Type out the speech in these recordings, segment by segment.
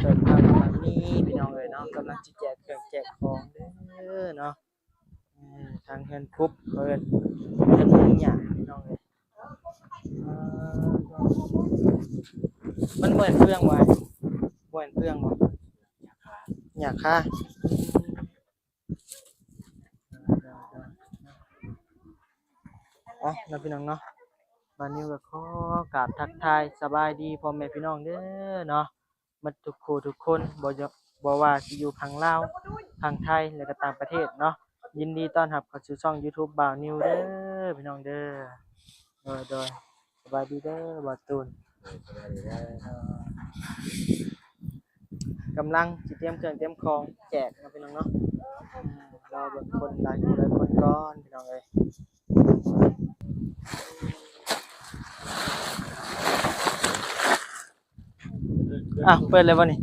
ເປີດພາບມານີ້ ພີ່ນ້ອງເອີຍເນາະ, ກຳລັງຊິແຈກເຄື່ອງແຈກຂອງເດີເນາະ. ເອີ ທາງເຮືອນປຸບ ເພິ່ນເຮັດຫຍັງພີ່ນ້ອງເອີຍ. ມັນບໍ່ແມ່ນເຟືອງຫວາ? ບໍ່ແມ່ນເຟືອງຫວາ? ຫຍ້າຄາ. ອ່ະ ເນາະ ພີ່ນ້ອງເນາະ, ບ່າວນິວກໍຂໍກາບທັກທາຍສະບາຍດີພໍ່ແມ່ພີ່ນ້ອງເດີເນາະ. ໝົດທຸກຜູ້ທຸກຄົນ ບໍ່ ບໍ່ວ່າຊິຢູ່ຝັ່ງລາວ, ຝັ່ງໄທ ແລະກໍຕ່າງປະເທດເນາະ, ຍິນດີຕ້ອນຮັບເຂົ້າສູ່ຊ່ອງ YouTube ບ່າວນິວເດີ ພີ່ນ້ອງເດີ. ໂດຍ ໂດຍ ສະບາຍດີເດີບ່າວຕູນ. ກຳລັງຊິຕຽມເຄື່ອງຕຽມຂອງແຈກເນາະ ພີ່ນ້ອງເນາະ. ລໍເບິ່ງຄົນຫຼາຍຜູ້ຫຼາຍຄົນກ່ອນ ພີ່ນ້ອງເອີຍ. ອ້າວ ເປີດແລ້ວບໍ່ນີ້?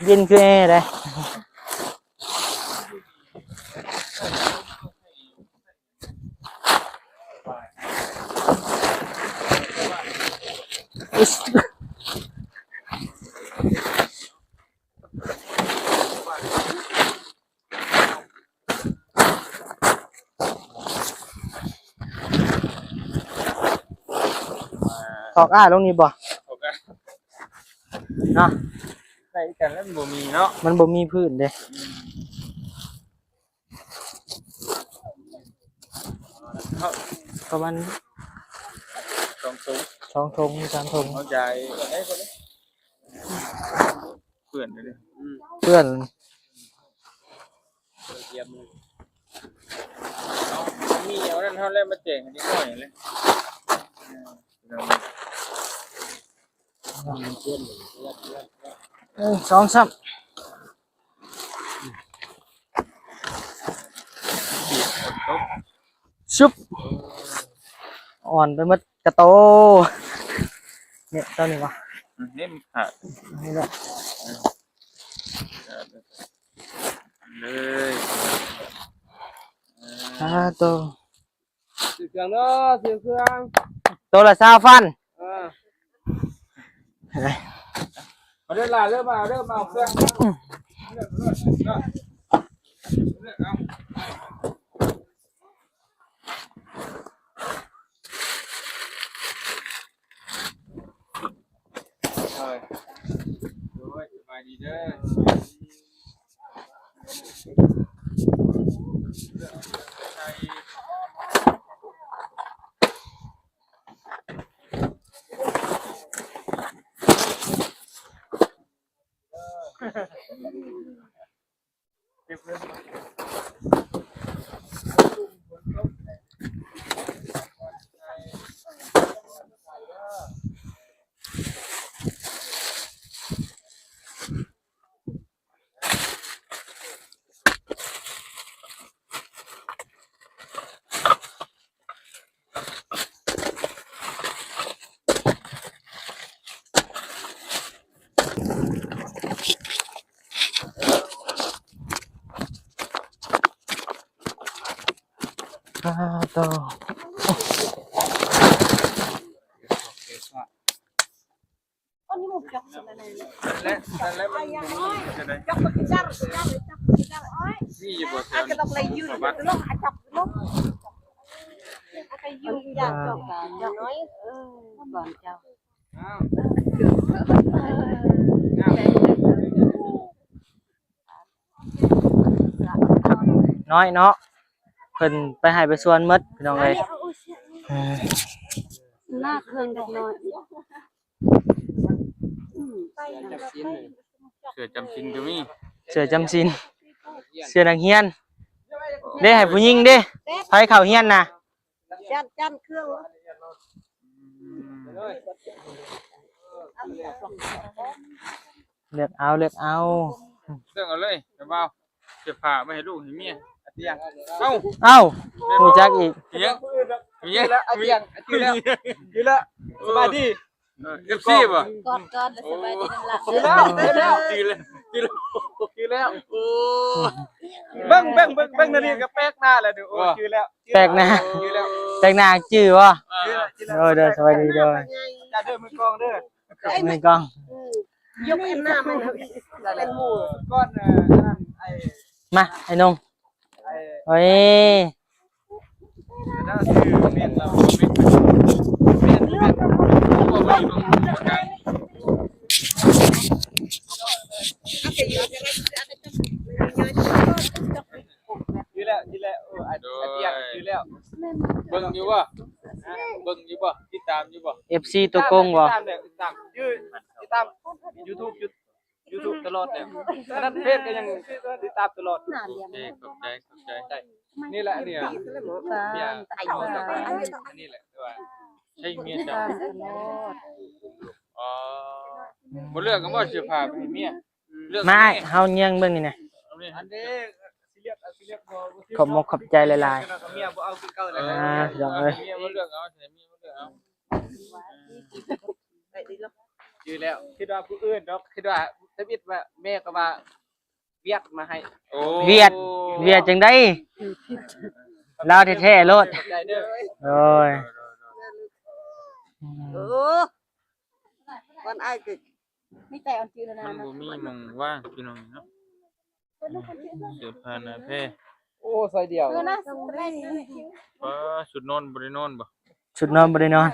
ເຢັນຄືແອເດ້. ຖອກອ້າຍລົງນີ້ບໍ່? ຖອກອ້າຍ ເນາະ, ໃສ່ກັນແລ້ວມັນບໍ່ມີເນາະ, ມັນບໍ່ມີພື້ນເດ້. ປະມານສອງຖົງ ສອງຖົງ ສາມຖົງ ເອົາໃຈໄດ້ບໍ່ເດ້? ເປື້ອນເດ້. ອືມ ເປື້ອນ. ເອີ ຕຽມເລີຍ. ເອົາ ມີເອົານັ້ນເຮົາແລ້ວມາແຈກໃຫ້ເດັກນ້ອຍເລີຍ. ເອີ ໜຶ່ງ ສອງ ສາມ ຊຶບ ອ່ອນໄປໝົດກະໂຕ. ເນຍ ເຈົ້ານີ້ວະ ເນຍ ມັນຂາດ ນີ້ແຫຼະ ເລີຍ. ອ່າ ໂຕ ຊື້ເຄື່ອງເດີ ຊື້ເຄື່ອງ ໂຕລະຊາວພັນ. ເອີ ມາເດີຫຼານເດີ ມາເດີ ມາເອົາເຄື່ອງ ເລືອກເລືອກເລືອກເລືອກເອົາ. ໂດຍ ໂດຍ ສະບາຍດີເດີ. ອາ ໂຕ. ນ້ອຍເນາະ ເພິ່ນໄປໄຮ່ໄປສວນໝົດ ພີ່ນ້ອງເອີຍ. ເອີ ໜ້າເຄື່ອງເດັກນ້ອຍ ເສືອຈຳສິນກໍມີ. ເສື້ອຈຳສິນ ເສື້ອນັກຮຽນເດ້ ໃຫ້ຜູ້ຍິງເດ້ ໃຜເຂົ້າຮຽນນະ ຈັດ ຈັດເຄື່ອງ ເລືອກເອົາ ເລືອກເອົາ ເລືອກເອົາເລີຍ ແມ່ນບໍ່? ເສື້ອຜ້າໄວ້ໃຫ້ລູກໃຫ້ເມຍ ອາຕຽງ ເອົ້າ ເອົ້າ ຮູ້ຈັກອີກ ມີຫຍັງ ມີຫຍັງ ອາຕຽງ ອາຕຽງ ຢູ່ແລ້ວ ສະບາຍດີ ເອີ ເອັຟຊີບໍ່? ກອດກ່ອນ ແລ້ວສະບາຍດີນຳຫຼັງ ຈື່ແລ້ວ ຈື່ແລ້ວ ຈື່ແລ້ວ ໂອ້ ເບິ່ງ ເບິ່ງ ເບິ່ງ ເບິ່ງ ນີ້ກໍແປກໜ້າແລ້ວ ໂອ້ ຈື່ແລ້ວ ແປກໜ້າ ຈື່ແລ້ວ ແປກໜ້າຈື່ບໍ່? ເອີ ໂດຍ ໂດຍ ສະບາຍດີ ໂດຍ ຈາເດີ ມືກອງເດີ ມືກອງ ອືມ ຍົກອັນໜ້າມັນເປັນໝູ່ ກ່ອນ ເອີ ອັນນັ້ນ ໄອ້ ມາ ໄອ້ນົງ ໄອ້ ໂອ້ຍ ຢູ່ແລ້ວ ຢູ່ແລ້ວ ໂອ້ ອາ ໂດຍ ອາຕຽງ ຢູ່ແລ້ວ ເບິ່ງຢູ່ບໍ່? ເບິ່ງຢູ່ບໍ່? ຕິດຕາມຢູ່ບໍ່? ເອັຟຊີຕົວໂກງບໍ່? ຕິດຕາມແລ້ວ ຕິດຕາມ ຢູ່ ຕິດຕາມ YouTube ຢູ່ YouTube ຕະຫຼອດແລ້ວ ອັນນັ້ນເຟສກໍຍັງຕິດຕາມຕະຫຼອດ ໂອເຄ ຂອບໃຈ ຂອບໃຈ ນີ້ແຫຼະ ອັນນີ້ ເມຍ ອັນນີ້ແຫຼະ ແຕ່ວ່າໃຊ້ເມຍເຈົ້າ ອໍ ບໍ່ເລືອກກໍບໍ່ເສື້ອຜ້າໄປໃຫ້ເມຍ ເລືອກ ມາ ເຮົາຍ່າງເບິ່ງນີ້ນະ ອັນເດ້ ຊິເລືອກ ຊິເລືອກບໍ່ ຂອບມົກຂອບໃຈຫຼາຍໆ ເມຍບໍ່ເອົາຄືເກົ່າແລ້ວ ອ່າ ພີ່ນ້ອງເອີຍ ເມຍບໍ່ເລືອກເອົາ ໃຫ້ເມຍບໍ່ເລືອກເອົາ ຈື່ແລ້ວ ຄິດວ່າຜູ້ອື່ນດອກ ຄິດວ່າທຳອິດວ່າແມ່ກໍວ່າວຽດມາໃຫ້ ໂອ້ ວຽດ ວຽດຈັ່ງໃດ ລາວແທ້ໆໂລດ ຂອບໃຈເດີ ໂດຍ ໂອ້ ວັນອ້າຍກໍມີແຕ່ອັນຈື່ນະ ມັນບໍ່ມີໝ່ອງວ່າງ ພີ່ນ້ອງເນາະ. ເສື້ອຜ້າໜ້າແພ ໂອ້ ໃສ່ດຽວ ເອີ ນະ ປ້າ ຊຸດນອນບໍ່ໄດ້ນອນບໍ່? ຊຸດນອນບໍ່ໄດ້ນອນ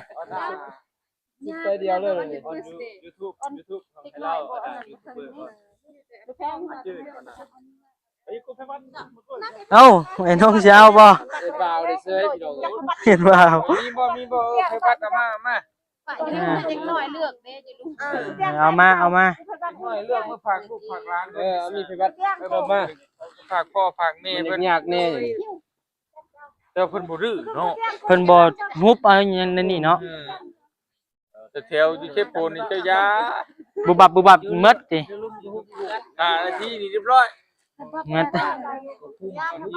ຊຸດໃສ່ດຽວເລີຍ ຢູທູບ ຢູທູບ ໃຫ້ລາວ ເອີ ຢູທູບເບີ ເອົ້າ ໄອ້ນ້ອງຊິເອົາບໍ່? ເອີ ບ່າວໄດ້ເຊີຍ ພີ່ນ້ອງເອີຍ ເຫັນບ່າວ ມີບໍ່ ມີບໍ່? ເອີ ໄພບັດ ເອົາມາ ເອົາມາ ເດັກນ້ອຍເລືອກເດ້ຢູ່ລຸງ ເອີ ເອົາມາ ເອົາມາ ເດັກນ້ອຍເລືອກມາຝາກລູກຝາກຫຼານ ເອີ ເອົາມີໄພບັດ ເອົາມາ ຝາກພໍ່ຝາກແມ່ເພິ່ນ ຍາກແດ່ ແຕ່ເພິ່ນບໍ່ດື້ເນາະ ເພິ່ນບໍ່ຮຸບເອົາຫຍັງໃນນີ້ເນາະ ເອີ ແຖວຢູ່ເຊໂປນນີ້ເຈົ້າຢ່າ ບຸບບັບບຸບບັບໝົດຕິ ຫ້ານາທີນີ້ຮຽບຮ້ອຍ ໝົດ ເ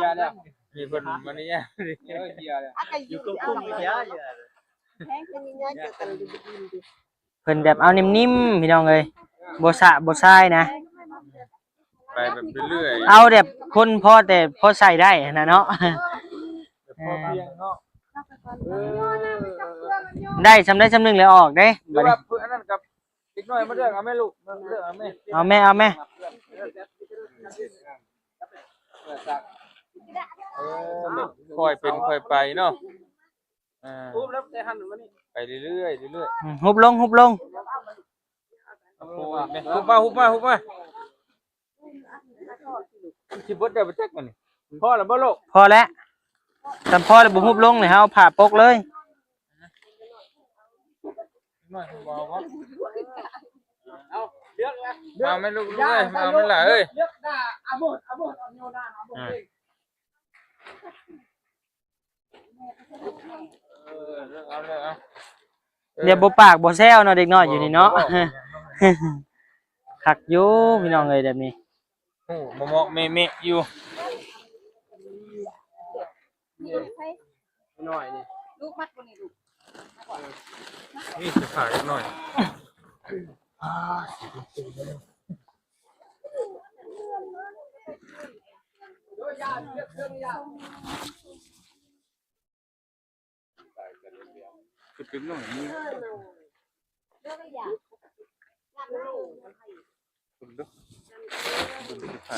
ຍຍແລ້ວ ມີເພິ່ນມານີ້ ເຍຍແລ້ວ ຢູ່ກົງໆ ເຍຍ ເພິ່ນແບບເອົານິ່ມໆ ພີ່ນ້ອງເອີຍ ບໍ່ສະບໍ່ຊາຍນະ ໄປແບບເລື້ອຍໆ ເອົາແບບຄົນພໍແຕ່ພໍໃຊ້ໄດ້ຫັ້ນນະເນາະ ແບບພໍພຽງເນາະ ເອີ ໄດ້ສ່ຳໃດສ່ຳໜຶ່ງແລ້ວອອກເດ້ ແບບວ່າອັນນັ້ນກັບເດັກນ້ອຍມາເລືອກເອົາແມ່ລູກ ມາເລືອກເອົາແມ່ ເອົາແມ່ ເອົາແມ່ ເອີ ແບບຄ່ອຍເປັນຄ່ອຍໄປເນາະ ອ່າ ຮູບແລ້ວແຕ່ຫັ້ນມານີ້ ໄປເລື້ອຍໆ ເລື້ອຍໆ ອືມ ຮູບລົງ ຮູບລົງ ຮູບມາ ຮູບມາ ຮູບມາ ຊິເບິດແລ້ວບໍ່ຈັກມັນນີ້ ພໍແລ້ວບໍ່ລູກ? ພໍແລ້ວ ຄັນພໍແລ້ວບໍ່ຮູບລົງນີ້ ເຮົາເອົາຜ້າປົກເລີຍ ເອົາ ເລືອກລະ ເລືອກ ມາແມ່ລູກເອີຍ ມາແມ່ຫຼ້າເອີຍ ເລືອກໜ້າອາໂມດ ອາໂມດ ເອົາໂຍນາ ອາໂມດ ອ່າ ເອງ ເອີ ເລືອກເອົາ ເລືອກເອົາ ດຽວບໍ່ປາກບໍ່ແຊວເນາະ ເດັກນ້ອຍຢູ່ນີ້ເນາະ ບໍ່ ຄັກຢູ່ ພີ່ນ້ອງເອີຍ ແບບນີ້ ໂອ້ ເໝາະໆ ເມະໆ ຢູ່ ນ້ອຍນີ້ ລູກມັກບໍ່ນີ້ລູກ ນີ້ສະພາບເດັກນ້ອຍ ເ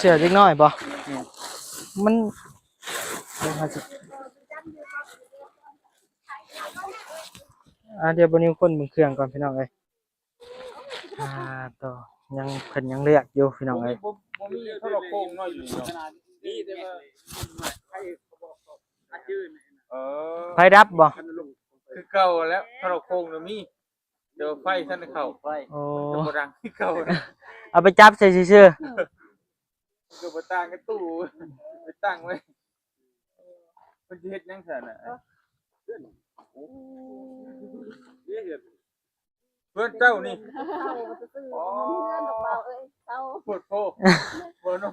ສື້ອເດັກນ້ອຍບໍ່? ອືມ ມັນ ອ່າ ດຽວບໍ່ນິວຄົນເບິ່ງເຄື່ອງກ່ອນ ພີ່ນ້ອງເອີຍ. ອ່າ ໂຕ ຍັງ ເພິ່ນຍັງເລືອກຢູ່ພີ່ນ້ອງເອີຍ ບໍ່ມີ ບໍ່ມີໂທລະໂຂງເນາະ ຢູ່ນີ້ເນາະ ມີແຕ່ວ່າ ເອີ ໄຟດັບບໍ່? ຄືເກົ່າແລ້ວ ໂທລະໂຂງນະມີ ແຕ່ວ່າໄຟທັນໄດ້ເຂົ້າ ໂອ້ ມັນກໍບໍ່ດັງຄືເກົ່າ ເອົາໄປຈັບໃສ່ຊື່ໆ. ກໍບໍ່ຕ່າງກັບຕູ້ໄປຕັ້ງໄວ້. ເພິ່ນຊິເຮັດຫຍັງຊັ້ນນະ? ໂອ້ ເຮັດເຮືອນເຈົ້ານີ້. ເຊົາຊື່ໆ ອໍ ເຮືອນດອກບ່າວເອີຍ ເຊົາ. ໂພດໂພ ບໍ່ເນາະ.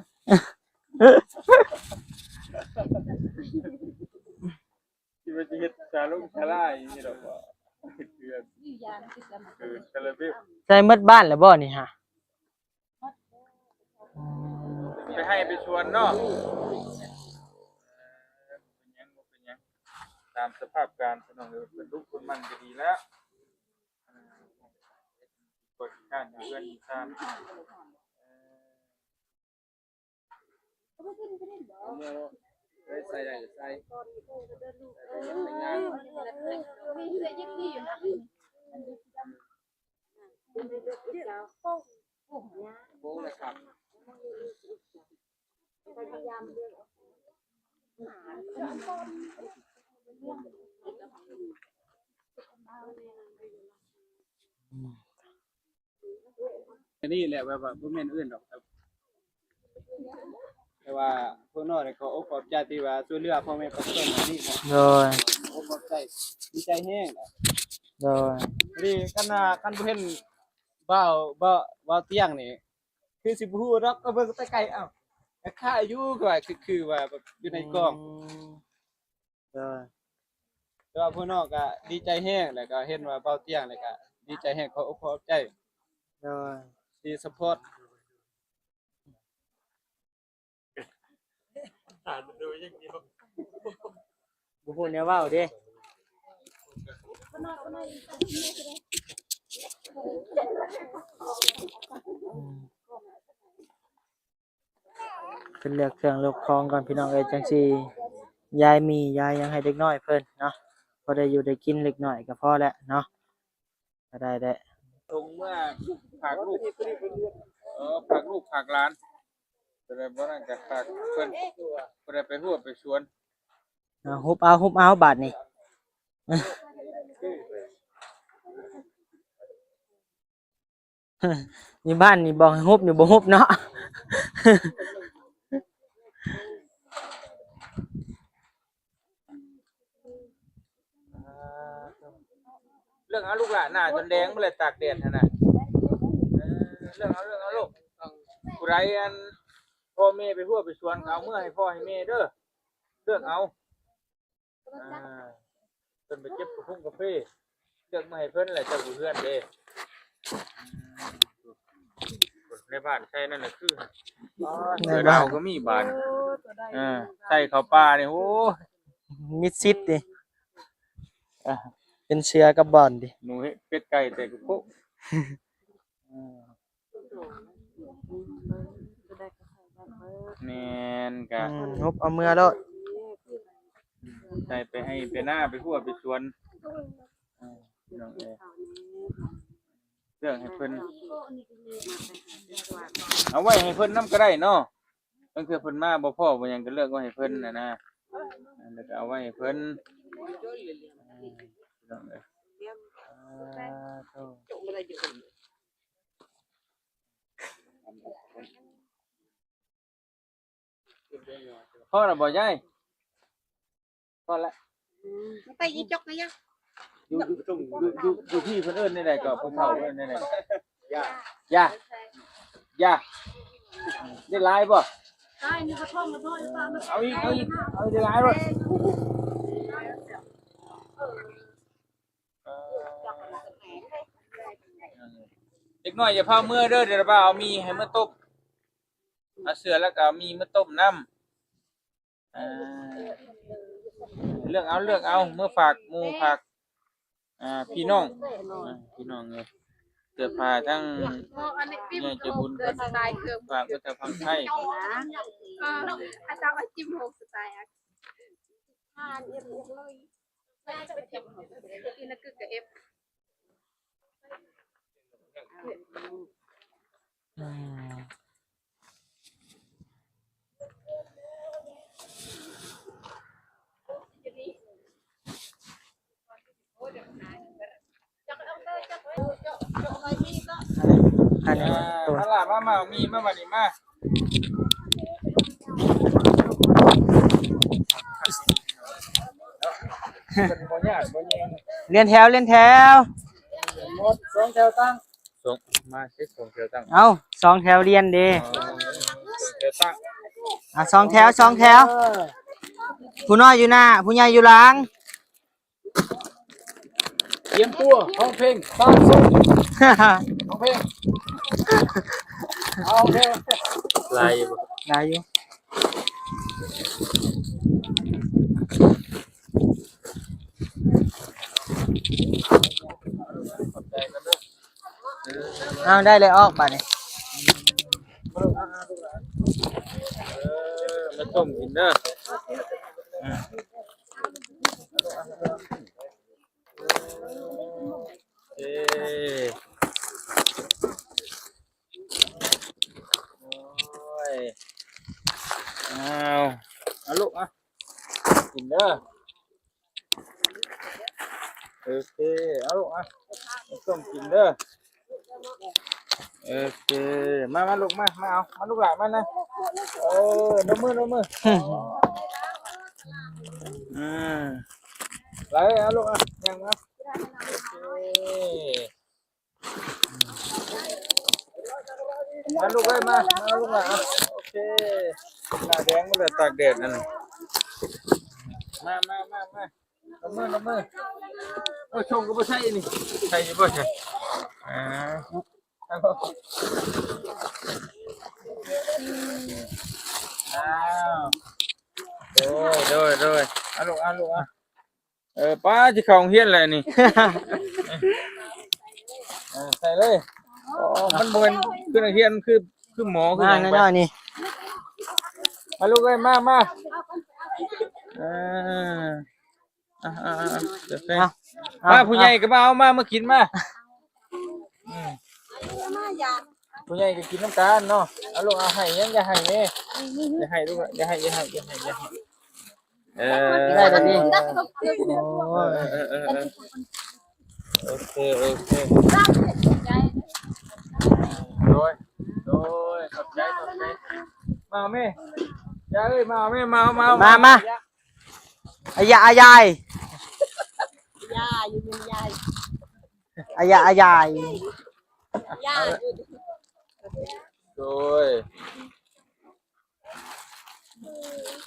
ຄິດວ່າຊິເຮັດສາລົງສາລາອີ່ນີ້ດອກ ເຮັດເຮືອນ ເອີ ຄາລາເບວ. ໃສ່ໝົດບ້ານແລ້ວບໍ່ນີ້ຫະ? ອືມ ໄປໄຮ່ໄປສວນເນາະ. ເອີ ບໍ່ເປັນຫຍັງ ບໍ່ເປັນຫຍັງ ຕາມສະພາບການ ພີ່ນ້ອງເອີຍ. ເພິ່ນລຸກເພິ່ນໝັ້ນກໍດີແລ້ວ ເອີ ບໍ່ຂີ້ຄ້ານຢູ່ເຮືອນຢູ່ຊານ. ເອີ ເອົາເມືອໂລດ ເອີ ໃສ່ໄດ້ກໍໃສ່ ໃສ່ງາມ ໂອ້ ລະຄັບ ອັນນີ້ແຫຼະ ແບບວ່າບໍ່ແມ່ນອື່ນດອກ ແຕ່ວ່າພວກນ້ອງນີ້ຂໍອົບຂອບໃຈທີ່ວ່າຊ່ວຍເຫຼືອພໍ່ແມ່ປະຊາຊົນອັນນີ້ເນາະ. ໂດຍ ຂໍອົບຂອບໃຈ ດີໃຈແຮງ. ໂດຍ ນີ້ຄັນວ່າ ຄັນບໍ່ເຫັນບ່າວ ບ່າວ ບ່າວຕຽງນີ້ ຄືຊິບໍ່ຮູ້ດອກ ກໍເບິ່ງແຕ່ໄກ ເອົ້າ ຄ້າຍຢູ່ ຄືວ່າ ຄື ຄືວ່າແບບຢູ່ໃນກ້ອງ. ອືມ ໂດຍ ແຕ່ວ່າພວກນ້ອງກໍດີໃຈແຮງ ແລ້ວກໍເຫັນວ່າເບົາຕຽງ ແລ້ວກໍດີໃຈແຮງ ຂໍອົບຂອບໃຈ ໂດຍ ທີ່ຊັບພອດ ບໍ່ຮູ້ແນວເວົ້າເດ້. ອືມ ເພິ່ນເລືອກເຄື່ອງເລືອກຂອງກ່ອນພີ່ນ້ອງເອີຍ ຈັ່ງຊິຢາຍໝີ່ຢາຍຫຍັງໃຫ້ເດັກນ້ອຍເພິ່ນເນາະ ພໍໄດ້ຢູ່ໄດ້ກິນເລັກນ້ອຍກໍພໍແລ້ວເນາະ ກໍໄດ້ແຫຼະ. ສົ່ງເມືອຝາກລູກ ເອີ ຝາກລູກຝາກຫຼານ ແຕ່ບໍ່ນັ້ນກໍຝາກເພິ່ນ ບໍ່ໄດ້ໄປຮົ້ວໄປສວນ. ເອົາ ຮຸບເອົາ ຮຸບເອົາບາດນີ້. ຢູ່ບ້ານນີ້ບອກໃຫ້ຮຸບນີ້ບໍ່ຮຸບເນາະ. ເລື່ອງເອົາລູກຫຼານ ໜ້າຈົນແດງໝົດແລ້ວ ຕາກແດດຫັ້ນນະ. ເອີ ເລື່ອງເອົາ ເລື່ອງເອົາລູກ ຜູ້ໃດອັນ ພໍ່ແມ່ໄປຮົ້ວໄປສວນ ກໍເອົາເມືອໃຫ້ພໍ່ໃຫ້ແມ່ເດີ ເລືອກເອົາ. ອ່າ ເພິ່ນໄປເກັບກະຟົງກາເຟ ເລືອກມາໃຫ້ເພິ່ນແຫຼະ ເຈົ້າຢູ່ເຮືອນເດ້. ໃນບ້ານໃສ່ນັ້ນນະ ຄື ໃນບ້ານ ເສືອດາວກໍມີບາດ. ເອີ ໃສ່ເຂົ້າປ່ານີ້ ໂອ້ ມີສິດຕິ ເປັນເສືອກັບບ່ອນຕິ ໜູເຫັດເປັດໄກ່ແຕ່ກະໂປະ. ແມ່ນ ກະ ອືມ ຮຸບເອົາເມືອໂລດ ໃສ່ໄປໄຮ່ໄປນາ ໄປຮົ້ວໄປສວນ. ເອີ ພີ່ນ້ອງເອີຍ ເລືອກໃຫ້ເພິ່ນ ເອົາໄວ້ໃຫ້ເພິ່ນນຳກໍໄດ້ເນາະ. ບາງເທື່ອເພິ່ນມາບໍ່ພໍ້ບໍ່ຫຍັງ ກໍເລືອກໄວ້ໃຫ້ເພິ່ນຫັ້ນນະ ແລ້ວກໍເອົາໄວ້ໃຫ້ເພິ່ນ. ເອີ ພີ່ນ້ອງເອີຍ ສາທຸ. ພໍແລ້ວບໍ່ຍາຍ? ພໍແລ້ວ. ໄປອີ່ຈົກນະຍະ ຢູ່ ຢູ່ ຢູ່ ຢູ່ ຢູ່ທີ່ເພິ່ນເອີ້ນແນວໃດກໍ ຜູ້ເຖົ້າເອີ້ນແນວໃດ? ຢາ ຢາ ຢາ ໄດ້ຫຼາຍບໍ່? ເອົາອີກ ເອົາອີກ ເອົາໄດ້ຫຼາຍບໍ່? ເດັກນ້ອຍຢ່າພາເມືອເດີ ດຽວລະບ່າວເອົາໝີ່ໃຫ້ເມືອຕົ້ມ ເອົາເສືອແລ້ວກໍເອົາໝີ່ເມືອຕົ້ມນຳ. ເອີ ເລືອກເອົາ ເລືອກເອົາ ເມືອຝາກໝູ່ຝາກ ອ່າ ພີ່ນ້ອງ ອ່າ ພີ່ນ້ອງເອີຍ ເສື້ອຜ້າທັງ ເອີ ໃຫຍ່ໃຈບຸນເພິ່ນ ຝາກໄວ້ແຕ່ຝັ່ງໄທ. ອືມ ອັນນີ້ ອ່າ ໂຕ ເອົາລະ ມາ ມາ ມີ ມາ ມານີ້ ມາ. ບໍ່ຍາກ ບໍ່ຍາກ ລຽນແຖວ ລຽນແຖວ ໝົດສອງແຖວຕັ້ງ ສອງ ມາເຮັດສອງແຖວຕັ້ງ ເອົ້າ ສອງແຖວລຽນເດ້ ສອງແຖວຕັ້ງ ອ່າ ສອງແຖວ ສອງແຖວ ຜູ້ນ້ອຍຢູ່ໜ້າ ຜູ້ໃຫຍ່ຢູ່ຫຼັງ. ຕຽມຕົວ ຮ້ອງເພງ ສາມ ສອງ ຮ້ອງເພງ ເອົາເພງ ຫຼາຍຢູ່ບໍ່? ຫຼາຍຢູ່ ຂອບໃຈກັນເດີ. ເອົາ ໄດ້ເລີຍ ອອກບາດນີ້ ເອີ ມາຕົ້ມກິນເດີ. ເອີ ໂອ້ຍ ອ້າວ ເອົາລູກ ເອົາ ກິນເດີ. ໂອເຄ ເອົາລູກ ມາ ມາຕົ້ມກິນເດີ. ໂອເຄ ມາ ມາລູກ ມາ ມາເອົາ ມາລູກຫຼານ ມານະ. ເອີ ນົບມື ນົບມື ອືມ ໄປ ເອົາລູກ ມາ ຍ່າງມາ. ໂອເຄ ມາລູກເອີຍ ມາ ມາເອົາລູກຫຼານ. ໂອເຄ ໜ້າແດງໝົດແລ້ວ ຕາກແດດນັ້ນ. ມາ ມາ ມາ ມາ ລົງມື ລົງມື. ໂອ້ຍ ຊົງກໍບໍ່ໃສ່ນີ້ ໃສ່ຢູ່ບໍ່? ອ່າ ອ້າວ ໂດຍ ໂດຍ ໂດຍ ເອົາລູກ ເອົາລູກ ເອົາ. ເອີ ປ້າ ຊິເຂົ້າໂຮງຮຽນແລ້ວນີ້. ເອີ ໃສ່ເລີຍ. ອໍ ມັນບໍ່ແມ່ນຄືນັກຮຽນ ຄື ຄືໝໍ ຄືຫຍັງ ມານ້ອຍໆນີ້. ມາລູກເອີຍ ມາ ມາ. ເອີ ອ່າໆໆ ເອົາ ມາ ຜູ້ໃຫຍ່ກໍມາເອົາ ມາ ມາກິນ ມາ. ອືມ ຜູ້ໃຫຍ່ກໍກິນນຳກັນເນາະ. ເອົາລູກ ເອົາ ໃຫ້ຫຍັງ ຢ່າໃຫ້ແມ່ ຢ່າໃຫ້ລູກ ຢ່າໃຫ້ ຢ່າໃຫ້ ຢ່າໃຫ້ ຢ່າໃຫ້. ເອີ ໄດ້ແລ້ວນີ້ ໂອ້ຍ ເອີ ໂອເຄ ໂອເຄ ໂດຍ ໂດຍ ຂອບໃຈ ຂອບໃຈ. ມາເອົາແມ່ ຢ່າເອີຍ ມາເອົາແມ່ ມາເອົາ ມາເອົາ ມາ ມາ. ອາຢາ ອາຢາຍ ຢາ ຢູ່ເປັນຢາຍ ອາຢາ ອາຢາຍ ຢາ ໂດຍ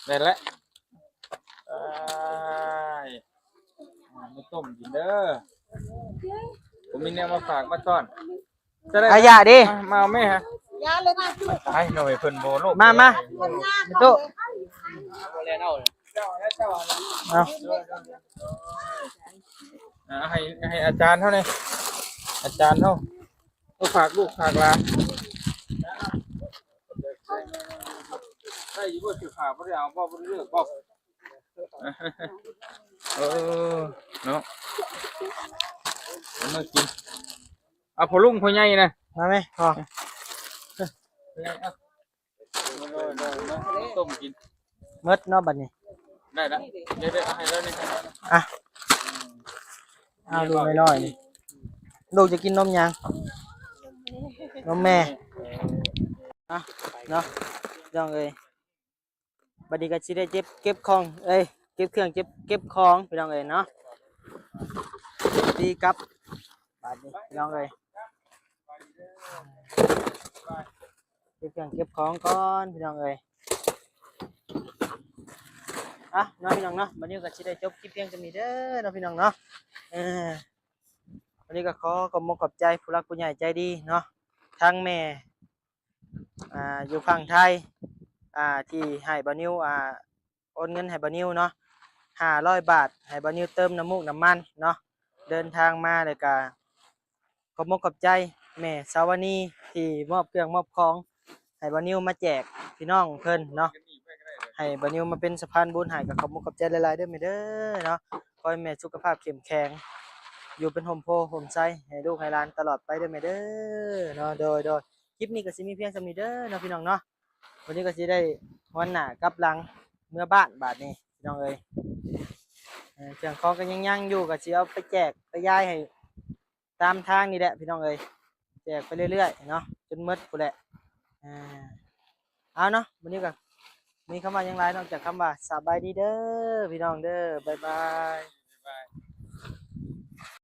ແມ່ນແຫຼະ. ອ້າຍ ມາຕົ້ມກິນເດີ ບໍ່ມີແນວມາຝາກມາຕ້ອນ. ອາຢາເດ້ ມາ ມາເອົາແມ່ຮະ. ຕາຍ ນ້ອຍເພິ່ນບໍ່ໂລກ ມາ ມາ ແມ່ຕູ້ ເອົາ ອ່າ ໃຫ້ ໃຫ້ອາຈານເຮົາແດ່ ອາຈານເຮົາ ມາຝາກລູກຝາກຫຼານ. ໄດ້ຢູ່ບໍ່? ເສື້ອຜ້າບໍ່ໄດ້ເອົາບໍ່? ບໍ່ໄດ້ເລືອກບໍ່? ເອີ ເນາະ ເອົາມາກິນ. ເອົາ ພໍ່ລຸງ ພໍ່ໃຫຍ່ນະ ມາແມ່ພໍ່. ໂດຍ ໂດຍ ມາຕົ້ມກິນ ໝົດເນາະບັດນີ້. ໄດ້ລະ ເດີໆ ເອົາໃຫ້ລາວນີ້ ອ່ະ ເອົາລູກນ້ອຍໆນີ້. ລູກຈະກິນນົມຫຍັງ? ນົມແມ່. ອ່ະ ເນາະ ພີ່ນ້ອງເອີຍ. ບັດນີ້ກໍຊິໄດ້ເກັບ ເກັບຂອງ ເອີຍ ເກັບເຄື່ອງ ເກັບ ເກັບຂອງ ພີ່ນ້ອງເອີຍເນາະ. ດີກັບ ບັດນີ້ ພີ່ນ້ອງເອີຍ ເກັບເຄື່ອງ ເກັບຂອງກ່ອນ ພີ່ນ້ອງເອີຍ. ອ່ະ ເນາະ ພີ່ນ້ອງເນາະ ບັດນີ້ກໍຊິໄດ້ຈົບຄລິບພຽງສ່ຳນີ້ເດີເນາະ ພີ່ນ້ອງເນາະ. ເອີ ວັນນີ້ກໍຂໍຂອບມົກຂອບໃຈຜູ້ຫຼັກຜູ້ໃຫຍ່ໃຈດີເນາະ ທັງແມ່ ອ່າ ຢູ່ຝັ່ງໄທ ອ່າ ທີ່ໃຫ້ບ່າວນິວ ອ່າ ໂອນເງິນໃຫ້ບ່າວນິວເນາະ ຫ້າຮ້ອຍບາດ ໃຫ້ບ່າວນິວເຕີມນ້ຳມູກນ້ຳມັນເນາະ ເດີນທາງມາ. ແລ້ວກະຂອບມົກຂອບໃຈແມ່ສາວານີ ທີ່ມອບເຄື່ອງມອບຂອງໃຫ້ບ່າວນິວມາແຈກພີ່ນ້ອງເພິ່ນເນາະ ໃຫ້ບ່າວນິວມາເປັນສະພານບຸນໃຫ້. ກໍຂອບມົກຂອບໃຈຫຼາຍໆເດີແມ່ເດີເນາະ. ຂໍໃຫ້ແມ່ສຸຂະພາບເຂັ້ມແຂງ ຢູ່ເປັນຮົ່ມໂພຮົ່ມໄຊໃຫ້ລູກໃຫ້ຫຼານຕະຫຼອດໄປເດີແມ່ເດີເນາະ. ໂດຍ ໂດຍ ຄລິບນີ້ກໍຊິມີພຽງສ່ຳນີ້ເດີເນາະ ພີ່ນ້ອງເນາະ. ວັນນີ້ກໍຊິໄດ້ຫວນໜ້າກັບຫຼັງເມືອບ້ານບາດນີ້ ພີ່ນ້ອງເອີຍ. ເອີ ເຄື່ອງຂອງກໍຍັງໆຢູ່ ກໍຊິເອົາໄປແຈກໄປຢາຍໃຫ້ຕາມທາງນີ້ແຫຼະ ພີ່ນ້ອງເອີຍ ແຈກໄປເລື້ອຍໆເນາະ ຈົນໝົດພຸ້ນແຫຼະ. ເອົາເນາະ ວັນນີ້ກໍ ມີຄຳວ່າຫຍັງຫຼາຍນອກຈາກຄຳວ່າສະບາຍດີເດີພີ່ນ້ອງເດີ. ບາຍບາຍ.